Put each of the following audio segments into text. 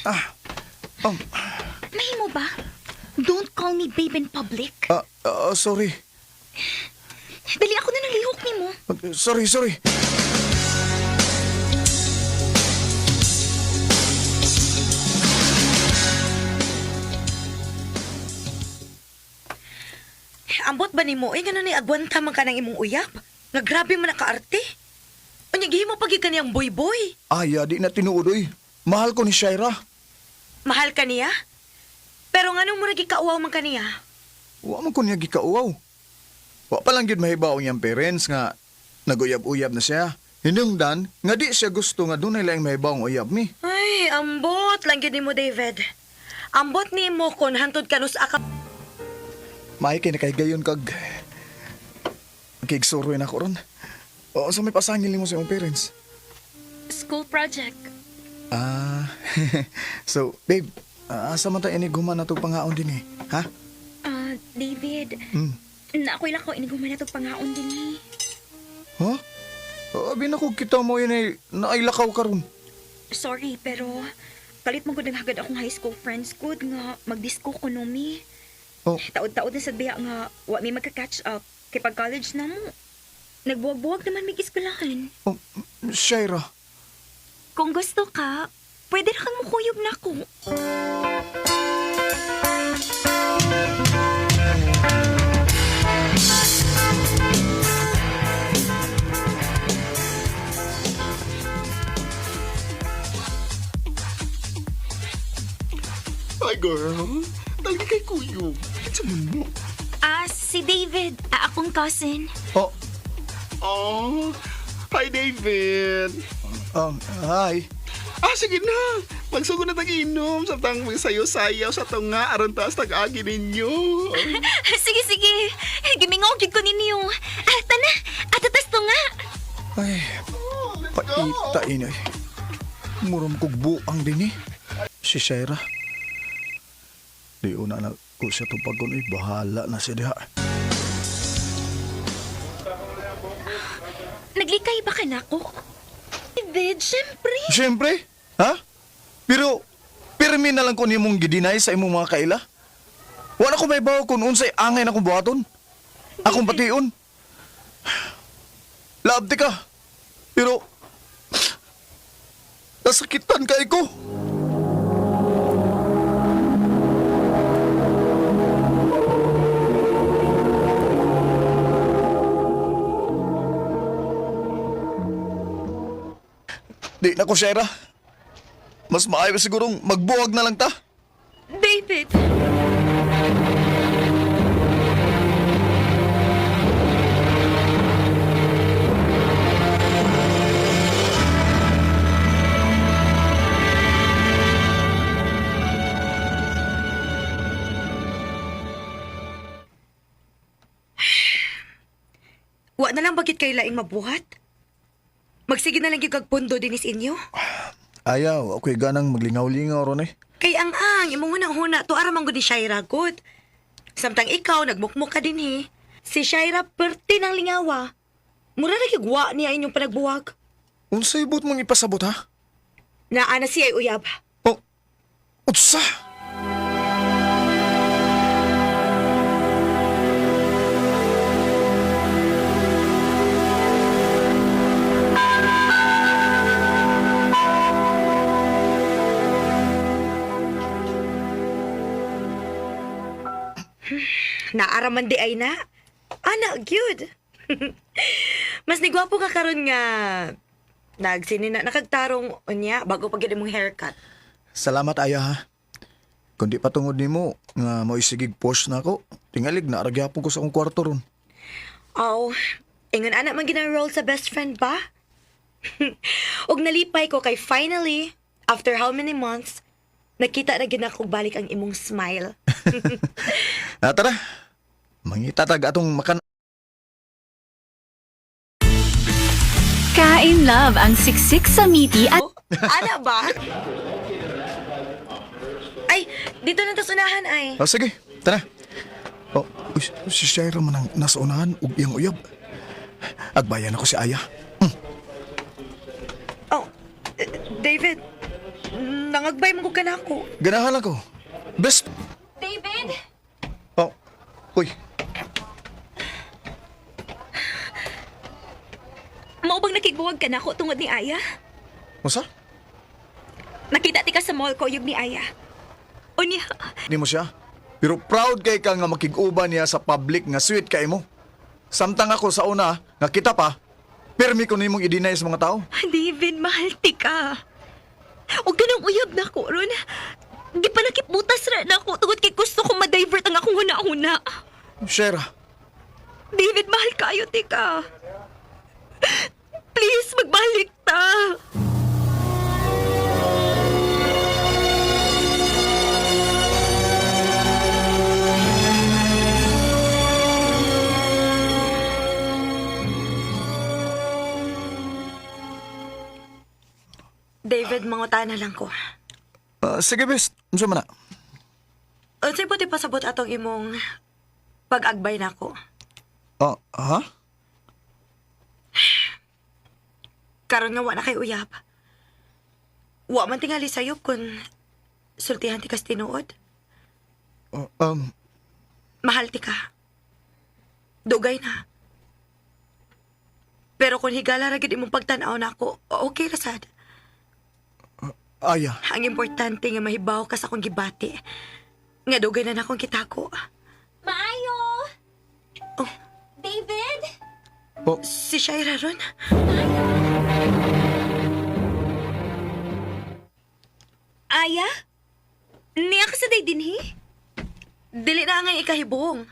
Ah, oh, Mahimo ba? Don't call me babe in public. Sorry. Dali ako na ng lihok nimo. Sorry, sorry. Ambot ba nimo? Ay, ganun ni agwanta man ka ng imong uyab. Nga grabe man nakaarte. Unya, gihimo pagi ka niyang boy-boy. Aya, di na tinuod, oy. Mahal ko ni Shaira. Mahal ka niya? Pero nganong murag ikauwaw man ka niya? Wa man ko niya gikauwaw. Wa pa lang gyud mahibaw niyang parents nga naguyab-uyab na siya. Hinungdan nga di siya gusto nga dunay laing mahibaw ang uyab ni. Ay, ambot lang gyud nimo, David. Ambot nimo kon hantod kanus aka. Maay kay nakahigayon kag kigsuroy na ko ron. Oo, sa may pasangil nimo sa imong parents. School project. Ah, so babe, asa man ta ini guman na tong pangaon din eh, ha? Ah, David, na ako'y lakaw iniguman na itong pangaon din eh. Ha? Abi na ko kita mo yun eh, nailakaw karon. Sorry, pero kalit man gud ang hagad akong high school friends good nga magdisco ko no mi. Oh. Taod-taod na sad biya nga wa mi magka-catch up kay pag college na mo. Nagbuwag-buwag naman mig eskwelahan. Oh, Shaira. Kung gusto ka, pwede ra kang mukuyog na ko. Hi, girl. Dali kay kuyo. Kinsa man mo? Ah, si David, akong cousin. Oh, Oh, hi, David. hi. Ah, sige na. Magsugod na tag inom sa tang magsayo-sayaw sa tunga aron taas tag-agi ninyo. Sige, sige. Gimingaw gyud ko ninyo. Ah, tana. Atatas to nga. Ay, Oh, let's go. paita inay. Muram kog buang din eh. Si Shaira. Di una na ko siya tupagon eh. Bahala na siya diha. Naglikay ba ka na ko? David, syempre. Siyempre, ha? Pero, pirmi na lang ko nimong gidinay sa imong mga kaila. Wala ko may bawo kung unsay angay na kong buhaton. Akong bation. Laabti ka. Pero, nasakitan ka ko. Di na ko, Shaira. Mas maayo sigurong magbuwag na lang ta. David. Wa na lang bagit kay laing mabuhat? Magsige na lang gyud kag pundo dinis inyo. Ayaw, ako'y ganang maglingaw-lingaw ron eh. Kay ang ang imong huna-huna to ara man gud ni Shaira gud. Samtang ikaw nagmukmuk ka dinhi. Si Shaira perti ng lingawa. Mura ra gyud wa niya inyong panagbuwag. Unsay but mong ipasabot ha? Naa na siya ay uyab. Oh, utsa! Naara man di ay na. Ana gyud. Mas nigwapo ka karon nga nagsini na nakagtarong unya bago pa gyud imong haircut. Salamat aya ha. Kundi patungod nimo nga moisigig post na ako. Tingalig na aragyapon ko sa akong kwarto ron. Aw, ingon ana man ginang role sa best friend ba? Ug nalipay ko kay finally, after how many months, nakita na gid nako balik ang imong smile. Ah, tara. Mangita tag atong makan. Kain Love ang siksik sa miti at Oh, ana ba? Ay, dito na tas unahan ay. Ah, sige, tara. Oh, uy, si Shaira man ang nasa unahan ug iyang uyab. Agbayan ako si Aya. Oh, eh, David, Nangagbay mo ka na ako. Ganahan ako. Best. David! Oh. Uy, Mao bang nakigbuwag ka na ako tungod ni Aya? unsa? Nakita ti ka sa mall ko yug ni Aya. Unya, Di mo siya. Pero proud kay ka nga makig-uban niya sa public nga sweet kay mo. Samtang ako sa una, nga kita pa, pirmi ko nimong i-deny sa mga tao. David, mahal ti ka. Og ganang uyab na ako ron. Di pa nakiputas ra na ako tungod kay gusto ko ma-divert ang akong huna-huna. Shera, David, mahal kayo ti ka. Please, magbalik ta. David, manguta na lang ko. Sige best, unsa man na? Unsay buti pasabot atong imong pag-agbay nako. Ah, ha? Karon nga wa na kay uyab. Wa man tingali sayop kun sultihan ti kas tinuod. Ah, Mahal ti ka. Dugay na. Pero kung higala ra gyud imong pagtan-aw nako, okay ra sad. Aya, Ang importante nga mahibaw ka sa akong gibati. Nga dugay na nakong kitako. Maayo! Oh. David? oh, Si Shaira ron. Aya? Niya ka sa day dinhi? Dili na nga ikahibong.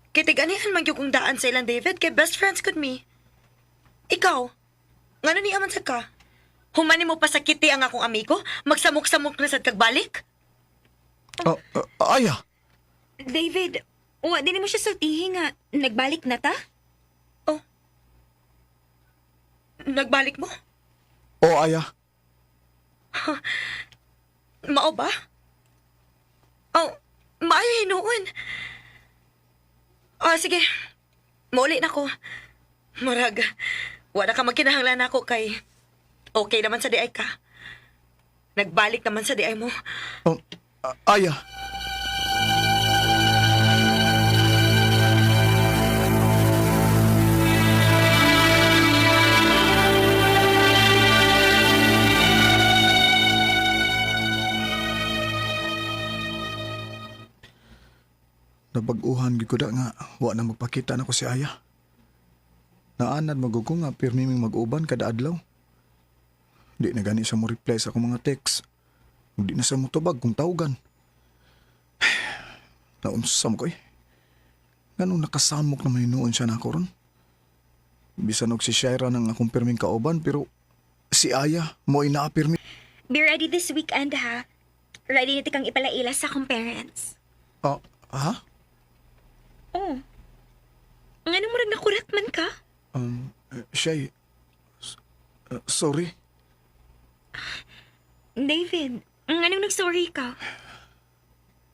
Kay ganihan man gyud kong daan sa ilang David kay best friends could me. Ikaw, ngano ni aman sa ka? Humani mo pasakiti ang akong amigo? Magsamok-samok na sad kagbalik? ah, ah, Aya. David, wa din mo siya sultihi nga nagbalik na ta? Oh. Nagbalik mo? Oh, Aya. Mao ba? Oh, maayo hinuon. Ah, sige. Mauli na ko. Murag, wala ka magkinahanglan ako kay okay naman sa diay ka. Nagbalik naman sa diay mo. Oh, ah, Aya. Nabag-uhan gyud ko da nga wa na magpakita nako si Aya. Naanad magugo nga pirmi ming mag-uban kada adlaw. Di na gani sa mo reply sa akong mga text. Di na sa mo tubag kung tawgan. Naunsa mo ko eh. Ganong nakasamok naman hinuon siya na ako ron. Bisan og si Shaira nang akong pirming kauban pero si Aya mo inaapirmi. Be ready this weekend ha. Ready na tikang ipalaila sa akong parents. Ah, ha? Oh. Nganong murag nakurat man ka? Shay, sorry. David, nganong nagsorry ka?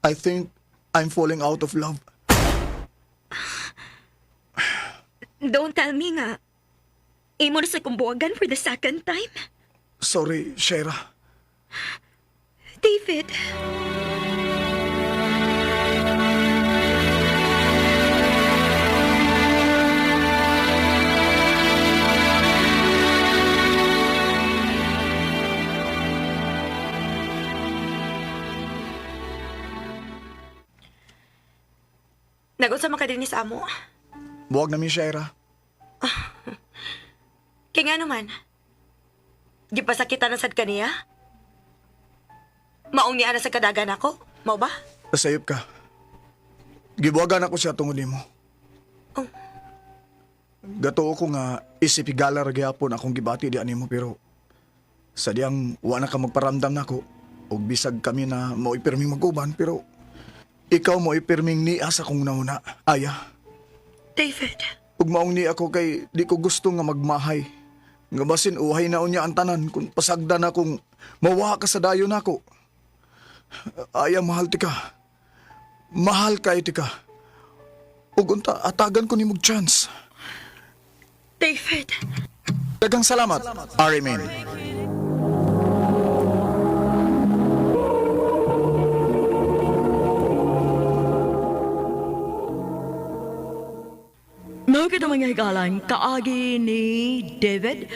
I think I'm falling out of love. Don't tell me nga. Imo na sa kumbuwagan for the second time. Sorry, Shaira. David. Nagunsa man ka dinhi sa amo. Buwag na mi, Shaira. Kay nga naman. Gipasakitan na sad kaniya? Maong niya na sa kadagan ako? Mao ba? Nasayop ka. Gibuwagan ako siya tungod nimo. Oh. Gato ko nga isip higala ra gyapon akong gibati di animo pero sadyang wa na ka magparamdam nako og bisag kami na mao'y pirming mag-uban pero ikaw mo'y pirming niya sa kong nauna. Aya, David. ug maong ni ako kay di ko gusto nga magmahay. Nga basin uhay na unya ang tanan kung pasagdan na kung mawa ka sa dayon nako. Aya, mahal ti ka. Mahal kay ti ka. Ug unta atagan ko nimog chance. David. Dagang salamat, Arimin. kita mga higalan kaagi ni David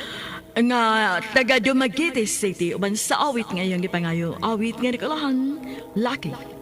nga taga Dumaguete City uban sa awit nga iyang gipangayo, awit nga nikulahan, "Lucky."